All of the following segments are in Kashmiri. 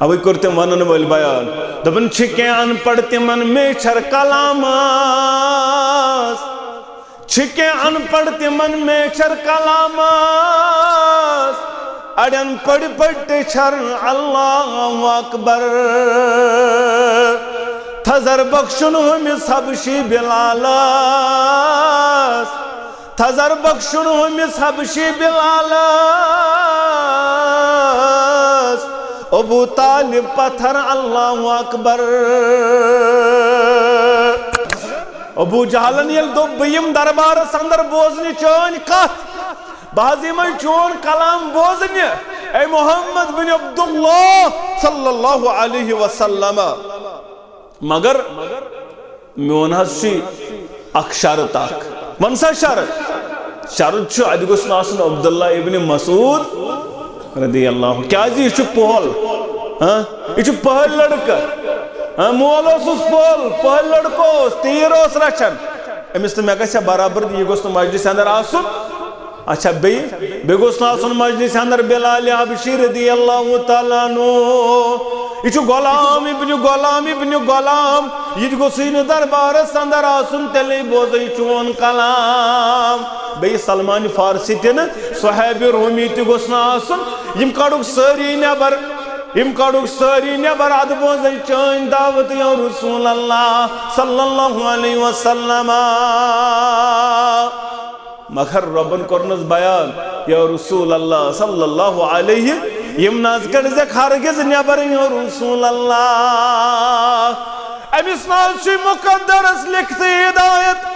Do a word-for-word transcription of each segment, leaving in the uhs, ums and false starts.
اوے کوٚر تٔمۍ ونن وٲلۍ بیان، دوٚپُن، چھِ کینٛہہ ان پڑھ تِمن میچھر کلامس، چھِ کینٛہہ ان پڑھ تِمن میچھر کلامس، اڑٮ۪ن پٔڑۍ پٔڑۍ ٹیچھر اللہ اکبر۔ تھزر بخشُن ہُمِس حبشی بلالس، تھزر بخشُن ہُمِس حبشی بلالس، ابو طالب پتھر اللہ اکبر۔ ابو جہلن ییٚلہِ دوٚپ، بہٕ یِمہٕ دربارس اندر بوزنہِ چٲنۍ کتھ، بہٕ حظ یِمے چون کلام بوزنہِ، اے محمد بن عبداللہ صلی اللہ علیہ وسلم۔ مگر میون حظ چھُ اکھ شرط اکھ۔ وَن سا شرط۔ شرط چھُ، اَتہِ گوٚژھ نہٕ آسُن عبداللہ ابن مسعود رضی اللہ عنہ۔ کیازِ یہِ چھُ پۄہل۔ ہاں؟ یہِ چھُ پۄہل لڑکہٕ۔ ہاں، مول اوسُس پۄہل، پۄہل لڑکہٕ اوس، تیٖر اوس رچھان۔ أمِس تہٕ مےٚ گژھِ ہا برابر، یہِ گوٚژھ نہٕ مجلسہِ اندر آسُن۔ اچھا، بیٚیہِ، بیٚیہِ گوٚژھ نہٕ آسُن مجلسہِ اندر بلال حبشی رضی اللہ تعالیٰ عنہ۔ یہِ چھُ غلام ابن غلام ابن غلام۔ یہِ تہِ گوٚژھٕے نہٕ دربارس اندر آسُن، تیٚلے بوزے چون کلام۔ بیٚیہِ سلمان فارسی تہِ نہٕ، صہیب رومی تہِ گوٚژھ نہٕ آسُن۔ یِم کڑُکھ سٲری نٮ۪بر، یِم کڑُکھ سٲری نٮ۪بر، ادٕ بوزے چٲنۍ دعوت یا رسول اللہ صلی اللہ علیہ وسلم۔ مگر رۄبن کوٚرنس بیان، یا رسول اللہ صلی اللہ علیہ، یِم نہ حظ کٔڑزٮ۪کھ ہرگز نٮ۪بر، یا رسول اللہ۔ أمِس نہ حظ چھُے مقدرس لیکھتٕے ہدایت،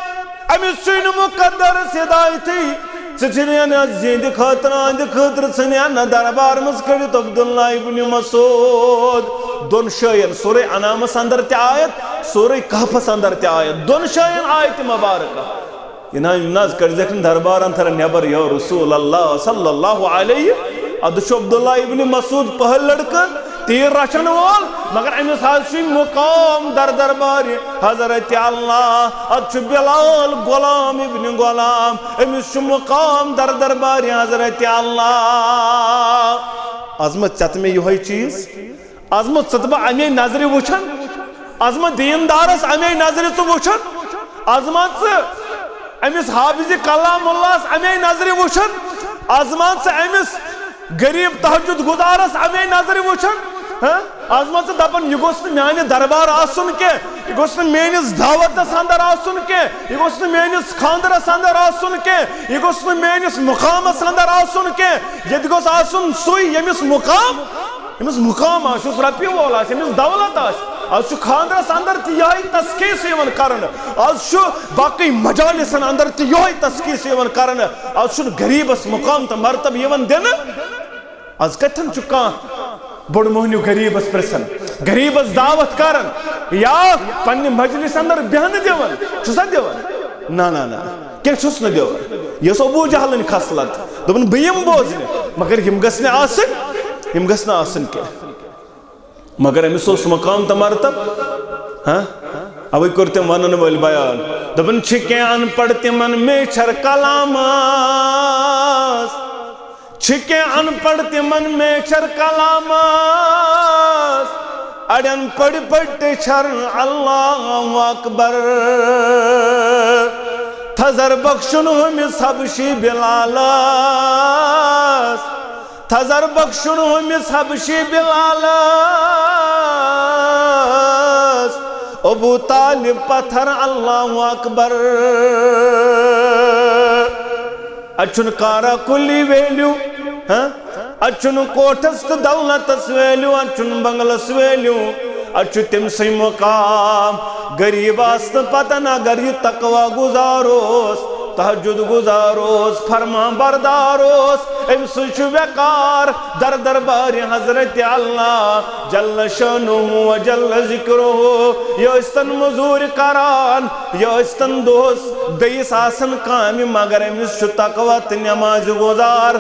أمِس چھُے نہٕ مقدرس ہدایتٕے۔ ژٕ ژھٕنیا نہ زِندِ خٲطرٕ، أہندِ خٲطرٕ ژھٕنیا نہ دربار منٛز کٔڑِتھ عبداللہ ابن مسعود۔ دۄن جاین، سورہ انعامس اندر تہِ آیت، سورہ کہفس اندر تہِ آیت، دۄن جاین آیت مبارکہ۔ یہِ نہ، یِم نہ حظ کٔڑزٮ۪کھ نہٕ دربار اندر نٮ۪بر، یا رسول اللہ صلی اللہ علیہ۔ ادٕ چھُ عبداللہ ابن مسعود پہل لڑکہٕ، تیٖر رچھن وول، مگر أمِس حظ چھُ مقام در دربار حضرت اللہ۔ ادٕ چھُ بلال غلام ابن غلام، أمِس چھُ مقام در دربار حضرت اللہ۔ عظمت، ژےٚ تہٕ مےٚ یِہوٚے چیٖز۔ عظمت، ژٕ تہٕ بہٕ اَمے نظرِ وٕچھان۔ عظمت، دیٖندارس اَمے نظرِ ژٕ وٕچھان۔ عظمت، ژٕ أمِس حافظ کلام اللہس اَمے نظرِ وٕچھان۔ عظمت، ژٕ أمِس غریب تہجد گزارس اَمے نظرِ وٕچھان۔ ہاں؟ عظمت، ژٕ دَپان، یہِ گوٚژھ نہٕ میانہِ دربار آسُن کینٛہہ، یہِ گوٚژھ نہٕ میٲنِس دعوتس اندر آسُن کینٛہہ، یہِ گوٚژھ نہٕ میٲنِس خاندرس اندر آسُن کینٛہہ، یہِ گوٚژھ نہٕ میٲنِس مقامس اندر آسُن کینٛہہ۔ ییٚتہِ گوٚژھ آسُن سُے، ییٚمِس مقام أمِس مقام آسہِ، یُس رۄپیہِ وول آسہِ، أمِس دولت آسہِ۔ از چھُ خاندرس اندر تہِ یِہوٚے تسخیٖص یِوان کرنہٕ، از چھُ باقٕے مجالسن اندر تہِ یِہوٚے تسخیٖص یِوان کرنہٕ۔ از چھُنہٕ غریٖبس مقام تہٕ مرتبہٕ یِوان دِنہٕ۔ از کتٮ۪ن چھُ کانٛہہ بوٚڑ مۄہنیو غریٖبس پرژھان، غریٖبس دعوت کران، یا پننہِ مجلس اندر بیہنہٕ دِوان؟ چھُسا دِوان؟ نہ، نہ، نہ، کینٛہہ چھُس نہٕ دِوان۔ یہِ ٲس ابو جہلٕنۍ خصلت۔ دوٚپُن، بہٕ یِمہٕ بوزنہِ، مگر یِم گژھِ نہٕ آسٕنۍ، یِم گژھِ نہٕ آسٕنۍ کینٛہہ۔ مگر أمِس اوس مقام تہٕ مرتب۔ ہاں؟ اوے کوٚر تٔمۍ ونن وٲلۍ بیان۔ دوٚپُن، چھِ کینٛہہ ان پڑھ تِمن میچھر کلامس، چھِ کینٛہہ ان پڑھ تِمن میچھر کلامس، اڑٮ۪ن پٔڑۍ پٔڑۍ ٹیچھر اللہ اکبر۔ تھزر بخشُن ہُمِس حبشی بلالس، تھزر بخشُن ہُمِس حبشی بلالس، ابو طالب پتھر اللہ اکبر۔ اتہِ چھُنہٕ کارا کُلی ویلیو، ہاں؟ اتہِ چھُنہٕ کوٹھس تہٕ دولتس ویلیو، اتہِ چھُنہٕ بنگلس ویلیو، اتہِ چھُ تٔمۍ سٕے مقام۔ غریب آسنہٕ پتن اگر یہِ تقوی گزار اوس، تہجد گزار اوس، فرمان بردار اوس، أمۍ سٕے چھُ وقار در دربارِ حضرت اللہ جل شانہ و جل ذکرہ۔ یہِ ٲسۍ تن مزوٗرۍ کران، یہِ ٲسۍ تن دۄہس بیٚیِس آسان کامہِ، مگر أمِس چھُ تقوی تہٕ نمازِ گزار۔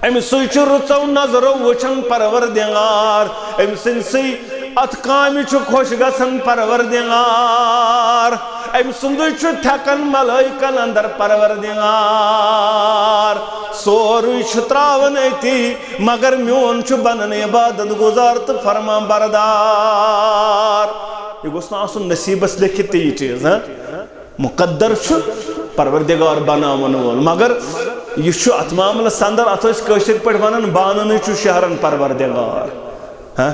أمۍ سٕے چھُ رٕژو نظرو وٕچھان پروردگار، أمۍ سٕنٛدۍ سٕے اتھ کامہِ چھُ خۄش گژھان پروردگار۔ أمۍ سُنٛدُے چھُ تھٮ۪کان ملٲیکن اندر پروردگار۔ سورُے چھُ تراوان أتی، مگر میون چھُ بنان عبادت گزار تہٕ فرمان بردار۔ یہِ گوٚژھ نہٕ آسُن نصیٖبس لیکھِتھ تہِ یہِ چیٖز، ہاں؟ مُقدر چھُ پروردگار بناون وول، مگر یہِ چھُ اتھ معاملس اندر، اتھ ٲسۍ کٲشِر پٲٹھۍ ونان، باننٕے چھُ شہرن پروردگار۔ ہاں؟